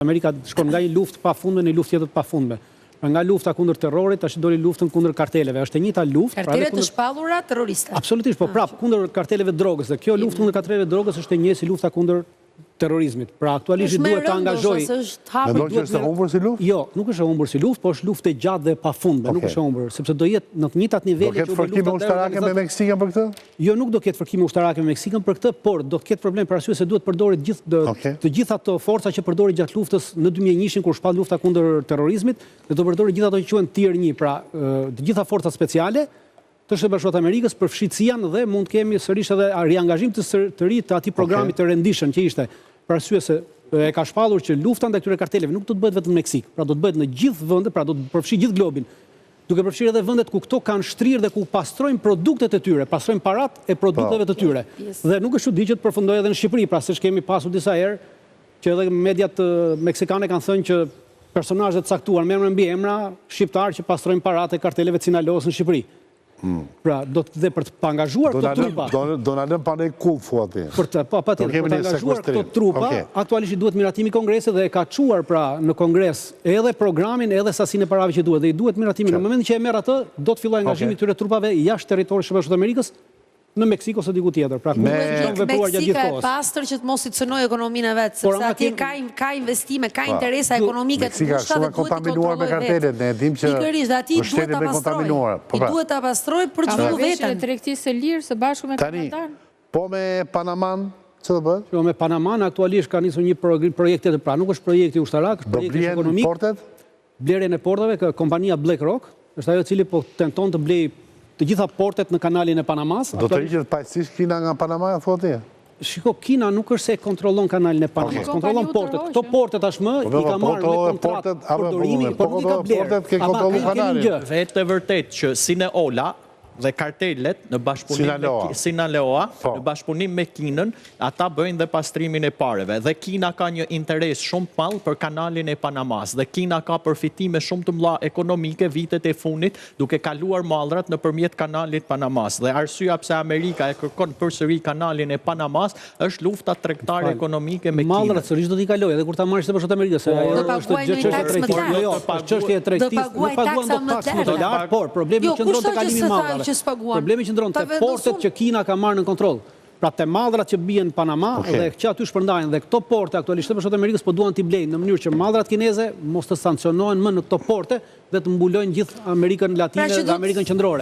Amerika shkon nga një luftë të pafundme në një luftë tjetër të pafundme. Pra nga lufta kundër terrorit, tash doli luftën kundër karteleve. Është e njëjta luftë, pra Kartele të shpallura terroriste. Absolutisht, po ah, prap kundër karteleve të drogës dhe kjo luftë kundër karteleve të drogës është e njëjtë si lufta kundër terrorizmit. Pra aktualisht duhet të angazhojë. Mendon që është e humbur si luftë? Jo, nuk është e humbur si luftë, po është luftë e gjatë dhe e pafundme, nuk është e humbur, sepse do jetë në të njëjtat nivele që u bë lufta. Do ketë fërkime ushtarake me Meksikën për këtë? Jo, nuk do ketë fërkime ushtarake me Meksikën për këtë, por do të ketë problem për arsye se duhet përdori të gjithë të gjitha ato forca që përdori gjatë luftës në 2001-shin kur shpall lufta kundër terrorizmit, dhe do përdori gjithë ato që quhen Tier 1, pra të gjitha forcat speciale të Shteteve të Bashkuara të Amerikës, përfshi CIA-n dhe mund të kemi sërish edhe riangazhim të, të ri të atij programit të rendition që ishte për arsye se e ka shpallur që lufta ndaj këtyre karteleve nuk do të bëhet vetëm në Meksikë, pra do të bëhet në gjithë vendet, pra do të përfshijë gjithë globin duke përfshirë edhe vendet ku këto kanë shtrirë dhe ku pastrojnë produktet e tyre, pastrojnë paratë e produkteve të tyre. Dhe nuk është çudi që të përfundojë edhe në Shqipëri, pra siç kemi pasur disa herë që edhe mediat meksikane kanë thënë që personazhe të caktuar me emra mbiemra shqiptarë që pastrojnë paratë e karteleve të Sinaloas në Shqipëri. Hmm. Pra, do të dhe për të angazhuar këto trupa. Do na lënë pa ne kullë, thua ti. Për të, po, patjetër, për të angazhuar këto trupa, aktualisht i duhet miratimi i Kongresit dhe e ka çuar pra në Kongres edhe programin edhe sasinë e parave që duhet dhe i duhet miratimi. Në momentin që e merr atë, do të fillojë angazhimi i këtyre trupave jashtë territorit të Shteteve të Bashkuara të Amerikës, në Meksikë ose diku tjetër. Pra, me vepruar gjatë gjithë kohës. Meksika e pastër që të mos i cënojë ekonominë e vet, sepse atje ka ka investime, ka po, interesa ekonomike të ngushta dhe duhet të kontrollojë me kartelet, ne e dimë që Pikërisht, dhe atij duhet ta pastrojë. Po, I pra. duhet ta pastrojë për të zhvilluar veten. Marrëveshjen e tregtisë së lirë së bashku me Kanadanë. Po me Panaman, ç'do bëhet? Jo, me Panaman aktualisht ka nisur një projekt tjetër, pra nuk është projekti ushtarak, është projekti ekonomik. Do blihen portet? Blerjen e porteve, kompania BlackRock është ajo e cili po tenton të blejë të gjitha portet në kanalin e Panamasë. Do të hiqet paqësisht Kina nga Panamaja, thua ti? Shiko, Kina nuk është se e kontrollon kanalin e Panamasë, kontrollon portet. Këto porte tashmë po, i ka po, marrë me kontratë përdorimi, por nuk i ka blerë. Ama kemi një gjë. Vetë e vërtetë që Sineola dhe kartelet në bashkëpunim me Sinaloa, po. në bashkëpunim me Kinën, ata bëjnë dhe pastrimin e pareve. Dhe Kina ka një interes shumë të madh për kanalin e Panamasë. Dhe Kina ka përfitime shumë të mëdha ekonomike vitet e fundit duke kaluar mallrat nëpërmjet kanalit Panamasë. Dhe arsyeja pse Amerika e kërkon përsëri kanalin e Panamasë është lufta tregtare ekonomike me Kinën. Mallrat sërish do t'i kalojë edhe kur ta marrë Shtetet e Bashkuara të Amerikës, se ajo është gjë çështje e tregtisë. Jo, jo, është çështje e tregtisë, nuk paguan dot taksë më të lartë, por problemi jo, qëndron te kalimi i mallrave. Problemi qëndron te portet që Kina ka marrë në kontroll. Pra te mallrat që bien në Panama dhe që aty shpërndahen dhe këto porte aktualisht Shtetet e Bashkuara të Amerikës po duan t'i blejnë në mënyrë që mallrat kineze mos të sanksionohen më në këto porte dhe të mbulojnë gjithë Amerikën Latine pra dhe Amerikën Qendrore.